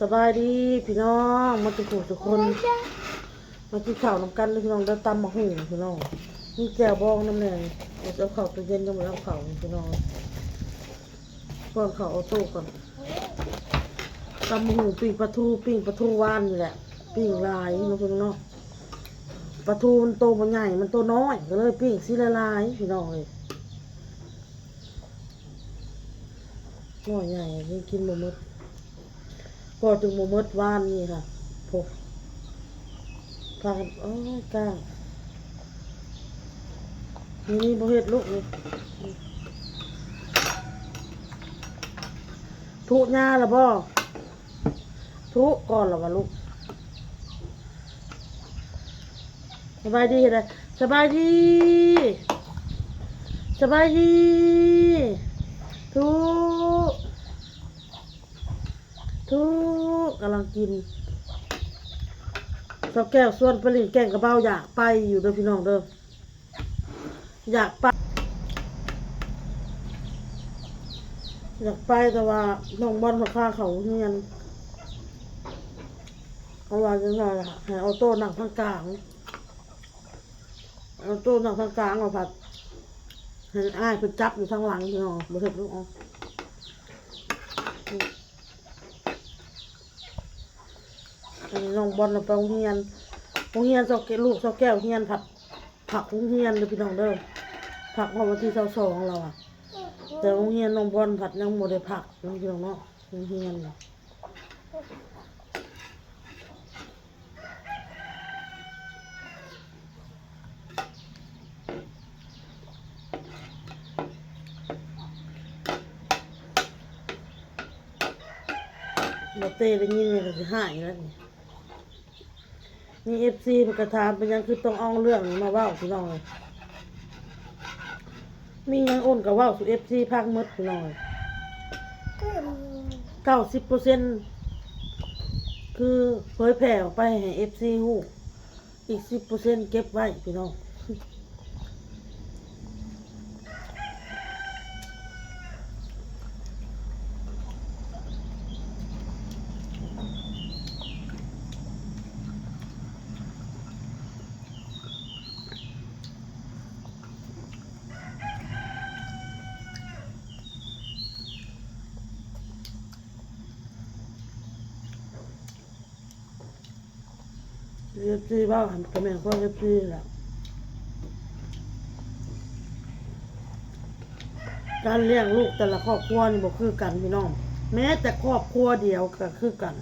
ສະບາຍດີພີ່ນ້ອງ ໝົດທຸກຜູ້ທຸກຄົນ ມາກິນເຂົ້ານຳກັນເດີພີ່ນ້ອງເດີ. ຕຳໝາກຫຸ່ງພີ່ນ້ອງ ມີແຈ່ວບອງນຳແດ່. ເອົາເຂົ້າຕູ້ເຢັນ ຍັງບໍ່ໄດ້ເອົາເຂົ້າພີ່ນ້ອງ ປ້ອນເຂົ້າອອໂຕ້ກ່ອນ. ຕຳໝາກຫຸ່ງ ປີ້ງປາທູ ປີ້ງປາທູວານນີ້ແຫຼະ ປີ້ງຫຼາຍເນາະພີ່ນ້ອງເນາະ. ປາທູມັນໂຕບໍ່ໃຫຍ່ ມັນໂຕນ້ອຍ ກໍເລີຍປີ້ງຊິຫຼາຍໆ ພີ່ນ້ອງເອີຍ. ໜໍ່ໃຫຍ່ຍັງກິນບໍ່ໝົດ ກໍຈຶ່ງບໍ່ໝົດວານນີ້ຄ່ະ. ໂອ້ ພາກັນ ໂອ້ຍ ກ້າງ ນີ້ ນີ້ບໍ່ເຮັດລູກນີ້. ທຸຫຍ້າລະບໍ່? ທຸກ່ອນລະວະລູກ? ສະບາຍດີເຮັດໃດ? ສະບາຍດີ ສະບາຍດີ ທຸ ທຸ ກຳລັງກິນ. ສາວແກ້ວຊວນໄປຫຼິ້ນແກ່ງກະເບົາ ຢາກໄປຢູ່ເດີພີ່ນ້ອງເດີ. ຢາກໄປ ຢາກໄປ ແຕ່ວ່ານ້ອງບອນເຂົາພາເຂົ້າໂຮງຮຽນ ເພາະວ່າຈັ່ງໃດ ໃຫ້ອອໂຕ້ນັ່ງທາງກາງ ອອໂຕ້ນັ່ງທາງກາງ ເອົາພັດໃຫ້ອ້າຍເພິ່ນຈັບຢູ່ທາງຫຼັງ ພີ່ນ້ອງ ບໍ່ເຮັດລູກ. ອັນນີ້ນ້ອງບອນນະໄປໂຮງຮຽນ ໂຮງຮຽນສາວແກ້ວ ລູກສາວແກ້ວຮຽນພັກ ພັກໂຮງຮຽນເດີພີ່ນ້ອງເດີ. ພັກຮອດວັນທີຊາວສອງແລ້ວອະ ແຕ່ໂຮງຮຽນນ້ອງບອນພັດຍັງບໍ່ໄດ້ພັກເນາະພີ່ນ້ອງເນາະ ໂຮງຮຽນ. ບໍ່ເຕໄດ້ຍິນນີ້ກໍຊິຮ້າຍແລ້ວນີ້. ມີເອັຟຊີເພິ່ນກໍຖາມ ເປັນຫຍັງຄືຕ້ອງເອົາເລື່ອງນີ້ມາເວົ້າ ພີ່ນ້ອງເອີຍ. ມີຫຍັງອົນກໍເວົ້າສູ່ເອັຟຊີຟັງໝົດ ພີ່ນ້ອງເອີຍ. ເກົ້າສິບເປີເຊັນ ຄືເຜີຍແຜ່ອອກໄປໃຫ້ເອັຟຊີຮູ້ ອີກສິບເປີເຊັນເກັບໄວ້ພີ່ນ້ອງ. ເອັຟຊີເວົ້າຫັ້ນກໍແມ່ນຂອງເອັຟຊີແຫຼະ. ການລ້ຽງລູກແຕ່ລະຄອບຄົວນີ້ບໍ່ຄືກັນພີ່ນ້ອງ, ແມ້ແຕ່ຄອບຄົວດຽວກໍຄືກັນ.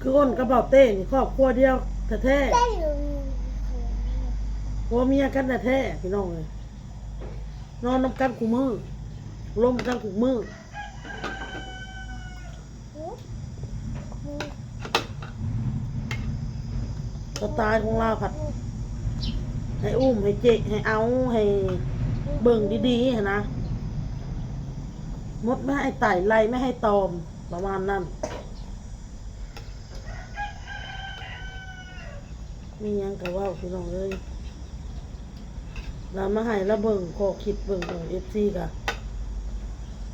ຄືອ້ນກັບເບົາເຕ້ນີ້ຄອບຄົວດຽວແທ້ໆ, ຜົວເມຍກັນແທ້ໆ ພີ່ນ້ອງເອີຍ, ນອນນຳກັນຄູ່ມື້ ລົມກັນຄູ່ມື້. ສະໄຕລ໌ຂອງລາວພັດໃຫ້ອຸ້ມ ໃຫ້ເຈະ ໃຫ້ເອົາ ໃຫ້ເບິ່ງດີໆຫັ້ນນະ, ມົດໄມ່ໃຫ້ໄຕ່ ໄລ່ໄມ່ໃຫ້ຕອມ ປະມານນັ້ນ. ມີຫຍັງກໍເວົ້າ ພີ່ນ້ອງເອີຍ. ລາວມາໃຫ້ລາວເບິ່ງຂໍ້ຄິດເບິ່ງຂອງເອັຟຊີ ກະ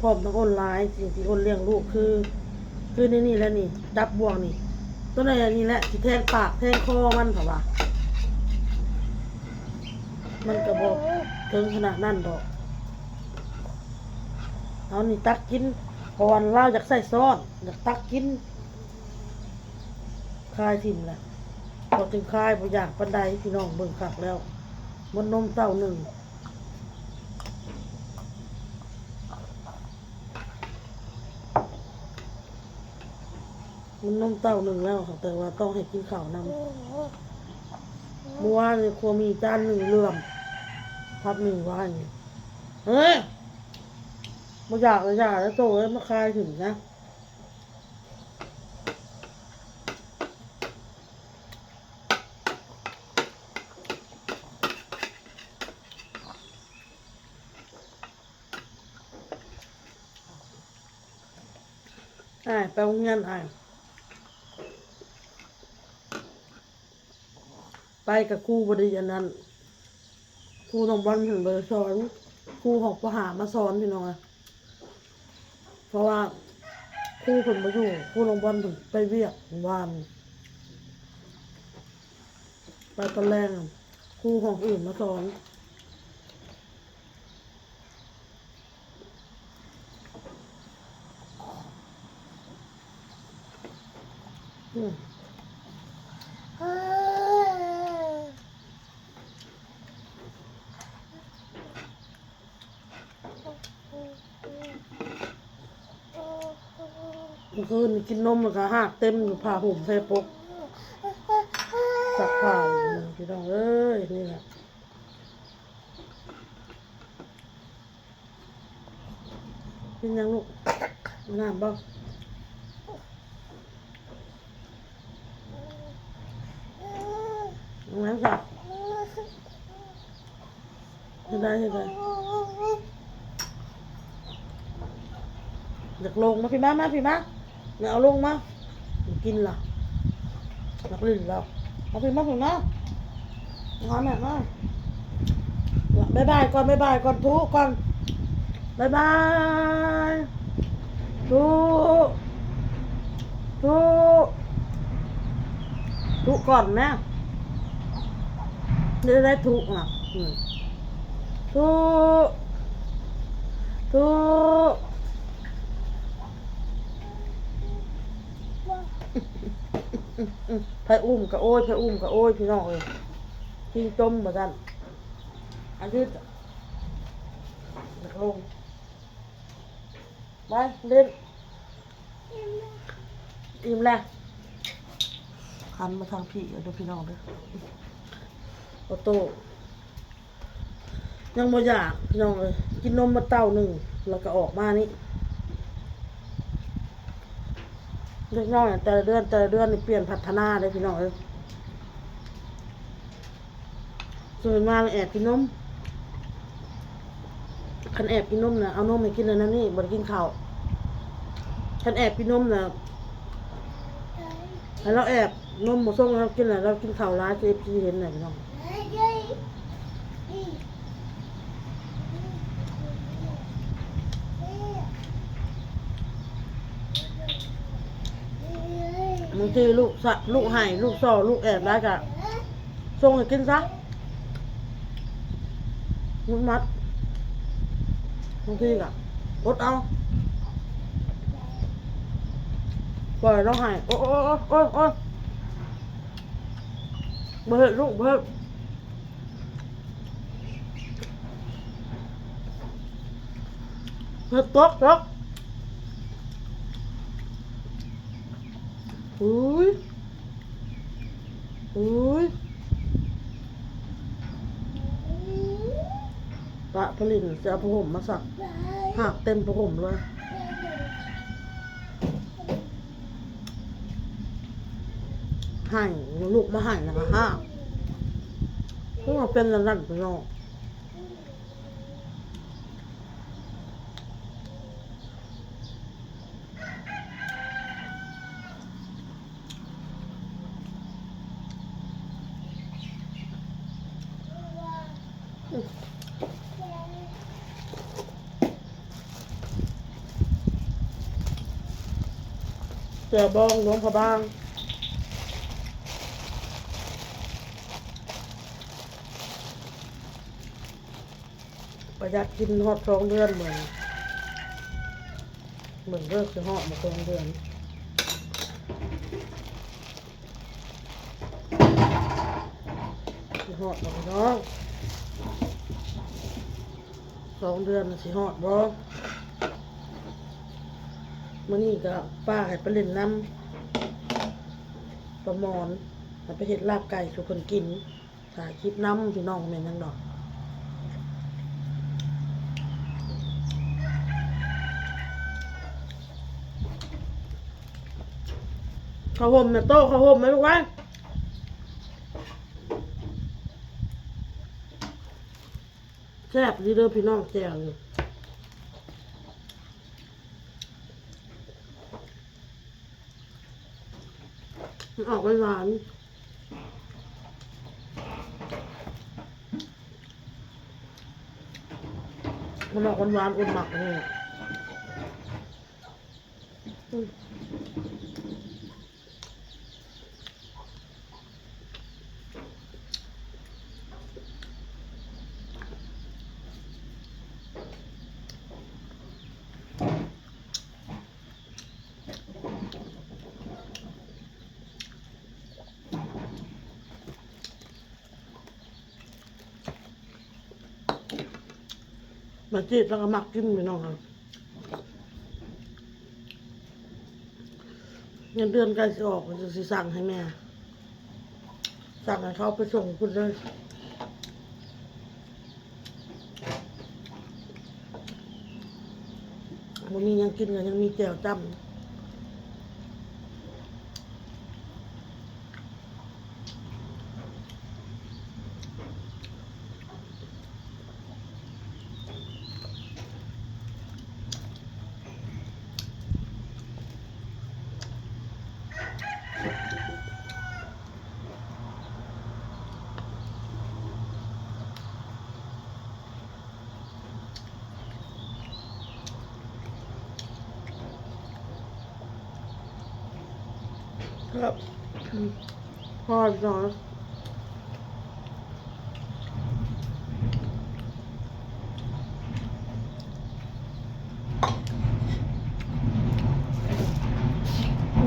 ພ້ອມທັງອົນລາຍ ສິ່ງທີ່ອົນລ້ຽງລູກ ຄື ຄືໃນນີ້ແຫຼະນີ້ ດັບບ່ວງນີ້ ຕົວໃດອັນນີ້ແຫຼະ ຊິແທງປາກແທງຄໍມັນ ເຂົາວ່າ. ມັນກະບໍ່ເຖິງຂະໜາດນັ້ນດອກ. ເອົານີ້ຕັກກິນ ເພາະວ່າລາວຢາກໃຊ້ຊ້ອນ ຢາກຕັກກິນ. ຄາຍຖິ້ມລະ ພໍຈຶ່ງຄາຍ ບໍ່ຢາກປານໃດ ພີ່ນ້ອງເບິ່ງຄັກແລ້ວ. ໝົດນົມເຕົ້າໜຶ່ງ ໝົດນົມເຕົ້າໜຶ່ງແລ້ວ ແຕ່ວ່າຕ້ອງໃຫ້ກິນເຂົ້ານຳ. ມື້ວານນີ້ຄົວໝີ່ຈານໜຶ່ງເຫຼື່ອມ ພັກໜຶ່ງວານນີ້. ເອີ ບໍ່ຢາກລະຢ່າລະໂຕເອີຍ ມາຄາຍຖິ້ມຊະ. ອ້າຍ ໄປໂຮງຮຽນອ້າຍ. ໄປກັບຄູບໍ່ໄດ້ອັນນັ້ນ ຄູນ້ອງບອນເພິ່ນບໍ່ໄດ້ສອນ ຄູຮອກປໍຫ້າມາສອນ ພີ່ນ້ອງເອີຍ. ເພາະວ່າ ຄູເພິ່ນບໍ່ຢູ່ ຄູນ້ອງບອນເພິ່ນໄປວຽກວານ ໄປຕອນແລງ ຄູຫ້ອງອື່ນມາສອນ. ອືມ ເມື່ອຄືນກິນນົມແລ້ວກໍຮາກເຕັມຢູ່ຜ້າຫົ່ມໃສ່ປົກ ຊັກຜ້າຢູ່ ພີ່ນ້ອງເອີຍ ນີ້ແຫຼະ. ກິນຫຍັງລູກ? ເອົານ້ຳບໍ່? ເອົາຫຍັງຊະ? ເຮັດໄດ້ ເຮັດໄດ້. ຢາກລົງ ມາພີ້ມາ ມາພີ້ມາ. ແມ່ເອົາລົງມາ ກິນລະ ມັກຫຼິ້ນລະ. ມາພີ້ມາ ພີ້ມາ ມາຫາແມ່ມາ. ບາຍບາຍກ່ອນ ບາຍບາຍກ່ອນ ທຸກ່ອນ ບາຍບາຍ ທຸ ທຸ ທຸກ່ອນນະ. ໄດ້ ໄດ້ທຸນະ ອືມ ທຸ ທຸ. ໃຜອຸ້ມກະໂອ້ຍ ໃຜອຸ້ມກະໂອ້ຍ ພີ່ນ້ອງເອີຍ ຊິຈົມວ່າຊັ້ນ. ອັນນີ້ຢາກລົງ ໄປຫຼິ້ນ ອີ່ມແລ້ວ ຫັນມາທາງພີ້ເດີພີ່ນ້ອງເດີ. ໂອໂຕ ຍັງບໍ່ຢາກພີ່ນ້ອງເອີຍ ກິນນົມມາເຕົ້າໜຶ່ງ ແລ້ວກໍອອກມານີ້. ເດັກນ້ອຍແຕ່ລະເດືອນ ແຕ່ລະເດືອນນີ້ປ່ຽນພັດທະນາເດ້ພີ່ນ້ອງເອີຍ. ເຊີນມາແອບກິນນົມ ຄັນແອບກິນນົມນະ ເອົານົມໃຫ້ກິນແລ້ວນຳນີ້ ບໍ່ໄດ້ກິນເຂົ້າ. ຄັນແອບກິນນົມນະ ໃຫ້ລາວແອບ ນົມບໍ່ສົ່ງໃຫ້ລາວກິນ ແລ້ວລາວກິນເຂົ້າຫຼາຍ ເອັຟຊີເຫັນນະພີ່ນ້ອງ. ບາງທີລູກສະ ລູກໄຫ້ ລູກສໍ້ ລູກແອບຫຼາຍກະສົ່ງໃຫ້ກິນຊະ ງຸດໝັດ. ບາງທີກະອົດເອົາ ປ່ອຍລາວໄຫ້. ໂອ້ຍ ໂອ້ຍ ໂອ້ຍ ໂອ້ຍ ບໍ່ເຮັດລູກ ບໍ່ເຮັດ. ເຮັດຕົກ ຕົກ. ອຸ້ຍ ອຸ້ຍ ປະໄປຫຼິ້ນ ຊິເອົາຜ້າຫົ່ມມາຊັກ ຮາກເຕັມຜ້າຫົ່ມເລີຍ. ໄຫ້ ລຸກມາໄຫ້ແລ້ວກໍຮາກ ຄືວ່າເປັນອັນນັ້ນພີ່ນ້ອງ. ແຈ່ວບອງຫຼວງພະບາງ ປະຢັດກິນຮອດສອງເດືອນເບິ່ງ ເບິ່ງເດີ ຊິຮອດບໍ່ສອງເດືອນ ຊິຮອດບໍ່ພີ່ນ້ອງ? ສອງເດືອນຊິຮອດບໍ່? ມື້ນີ້ກໍປ້າໃຫ້ໄປຫຼິ້ນນຳປ້າໝອນ ໃຫ້ໄປເຮັດລາບໄກ່ສູ່ເພິ່ນກິນ. ຖ່າຍຄລິບນຳພີ່ນ້ອງ ແມ່ນຫຍັງດອກ. ເຂົ້າຫົ່ມແມ່ໂຕ້ ເຂົ້າຫົ່ມແມ່ລູກເອີຍ. ແຊບດີເດີພີ່ນ້ອງ ແຈ່ວນີ້. ມັນອອກຫວານໆ ມັນອອກຫວານໆ ອົນໝາກອັນນີ້. ມາຈີດແລ້ວກໍມັກກິນ ພີ່ນ້ອງເອີຍ. ເງິນເດືອນໃກ້ຊິອອກ ກໍຊິສັ່ງໃຫ້ແມ່ ສັ່ງໃຫ້ເຂົາໄປສົ່ງພຸ້ນເລີຍ. ບໍ່ມີຫຍັງກິນກໍຍັງມີແຈ່ວຈ້ຳ. ແຊບ ອືມ ພໍໜ້ອຍ.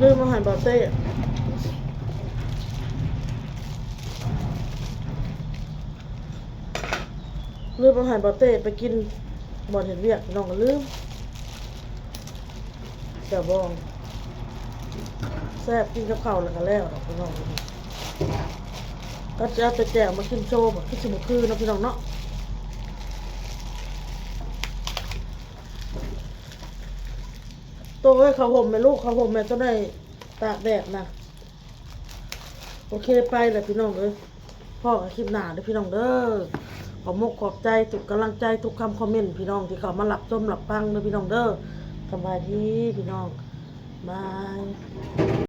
ລືມເອົາໃຫ້ບ່າວເຕ້ ລືມເອົາໃຫ້ບ່າວເຕ້ໄປກິນບ່ອນເຮັດວຽກ ພີ່ນ້ອງກໍລືມ. ແຈ່ວບອງ ແຊບ ກິນກັບເຂົ້າແລ້ວກໍແລ້ວດອກ ພີ່ນ້ອງ. ກໍຈະເອົາແຕ່ແຈ່ວມາກິນໂຊ ບາດຄືຊິບໍ່ຄືເນາະ ພີ່ນ້ອງເນາະ. ໂຕເອີຍ ຜ້າຫົ່ມແມ່ລູກ ຜ້າຫົ່ມແມ່ໂຕໃດຕາກແດດນະ. ໂອເຄ ໄປແລ້ວພີ່ນ້ອງເອີຍ ພໍ້ກັນຄລິບໜ້າເດີພີ່ນ້ອງເດີ. ຂອບມົກຂອບໃຈທຸກກຳລັງໃຈ ທຸກຄຳຄອມເມັນ ພີ່ນ້ອງທີ່ເຂົ້າມາຮັບຊົມຮັບຟັງເດີພີ່ນ້ອງເດີ. ສະບາຍດີພີ່ນ້ອງ ບາຍ.